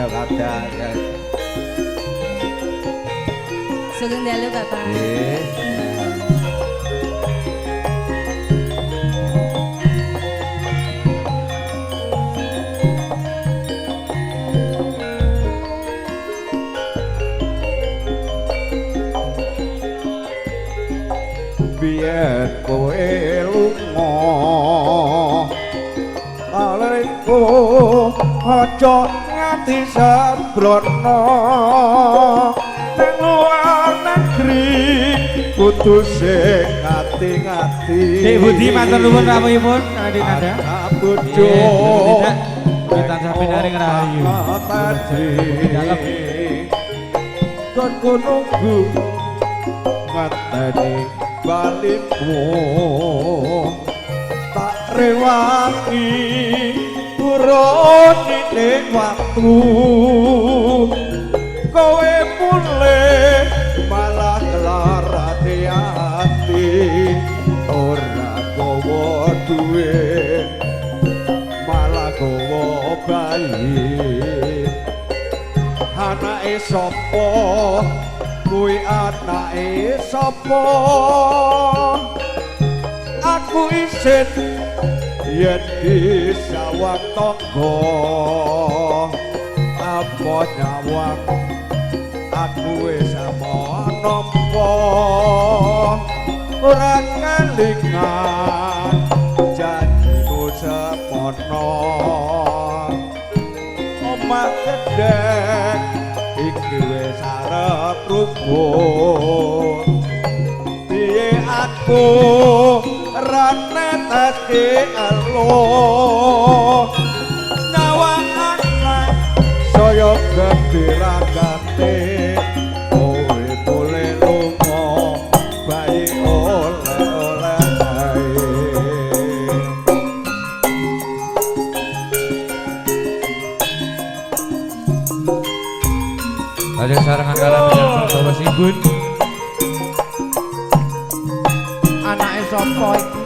Kadang-kadang. Sugeng dalu, Bapak. Nggih. Biyen kowe lunga alengku aja nganti sembrono nang luar negeri kudu sing ngati-ngati. Dik Budi, matur nuwun rawuhipun Adi Nanda. Bojo Tidak, tansah pinaring rahayu. Tadi Dalem. Kon nunggu nganteni balimu, tak rewangi turun waktu kowe mulih malah nglarani ati, ora gawa duit malah gawa bayi. Anake sapa kuwi, anake sapa? Aku isin yen disawang tangga, apa nyawang aku wis nampa, ora kelingan janjimu semono. Omah gedhek iki wis arep rubuh, piye aku ra neteske elo, nyawang anak saya gedhe ragate, kowe boleh lunga bayi oleh-oleh ae. Lajeng sarengan kaliyan Bapak Sibun. Anake sapa iki?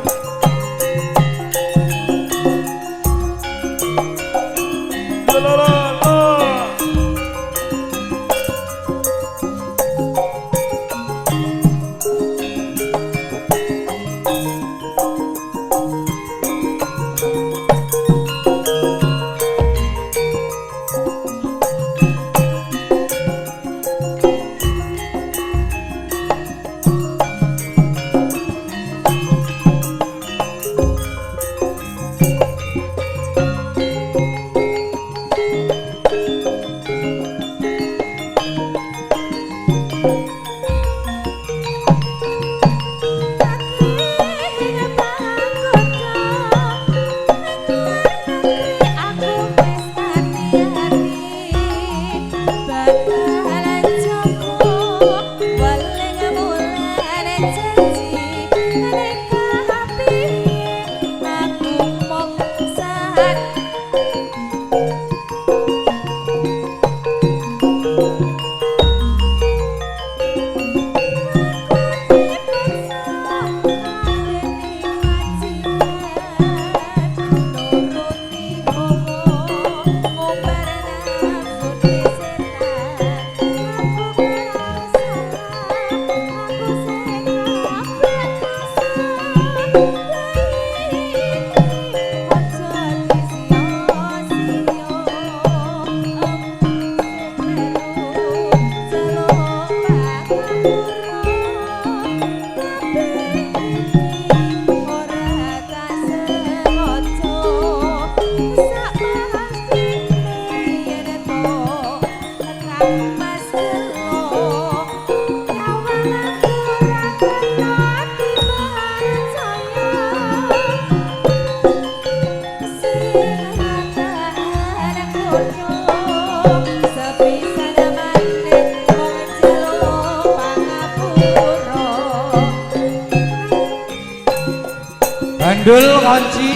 Bandul kunci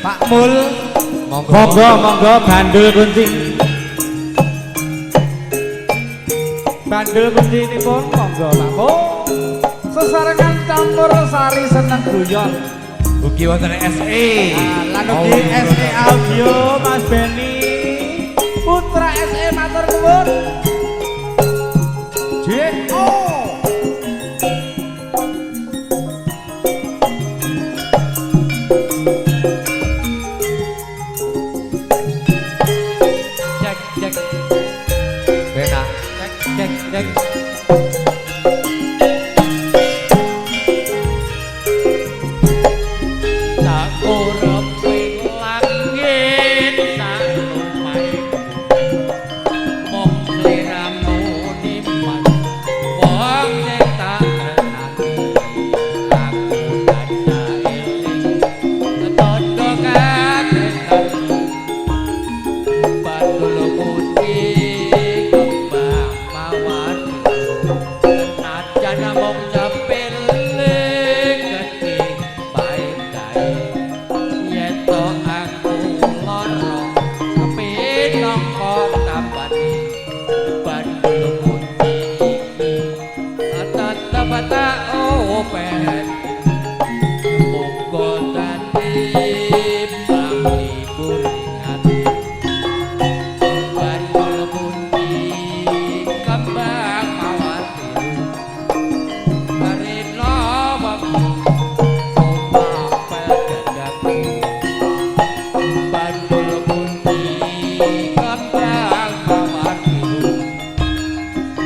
Pak Mul. Monggo monggo, monggo bandul kunci. Bandul kunci ini pun monggo Pak Mul. Sesarengan campur sari seneng guyon. Ugi wonten SE. Lan ugi SE Audio Mas Benny. Putra Putra SE matur nuwun. J.O. Cek cek Penak. Cek cek cek. Tak urep ing langit sak lumahe mung sliramu niman wong sing tak tresnani aku tansah eling tandha katresnan bandul putih kembang mawar senajan namung sepele gedhe paedahe yen to aku lara pinangka tambani bandul putih iki tetep tak openi muga dadi panglipur ati bandul putih kembang mawar biru rina wengi tumapel dadaku bandul putih kembang mawar biru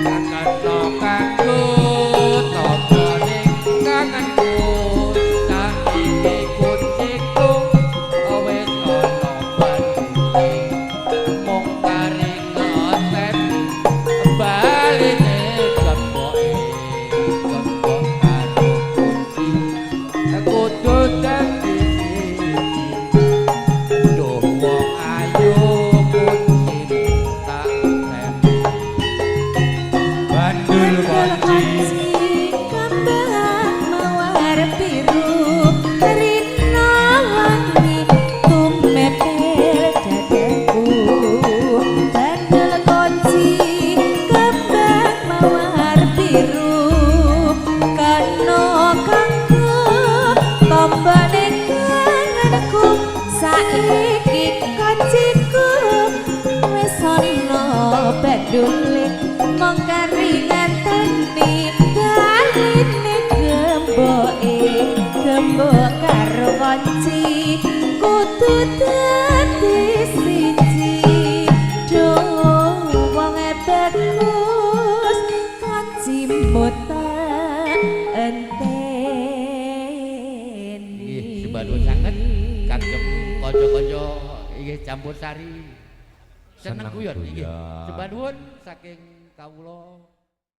kakana kanggo tandane kangenku saiki kunciku wis ana bandule mung kari ngeteni baline gemboke gembok karo kunci kudu dadi siji duh wong ayu kunci tak teni Bandul kunci kembang mawar biru rina wangi tumepel dadaku bandul kunci kembang mawar biru kano kanggo tombane kangenku saiki kunciku wis ana bandule mung kari ngenteni baline gemboke gembok karo kunci kudu dadi siji duh wong bagus kuncimu tak enteni. Nggih, sembah nuwun sanget kagem kanca-kanca inggih campur sari seneng Seneng guyon nggih. guyon. Sembah nuwun saking kawula.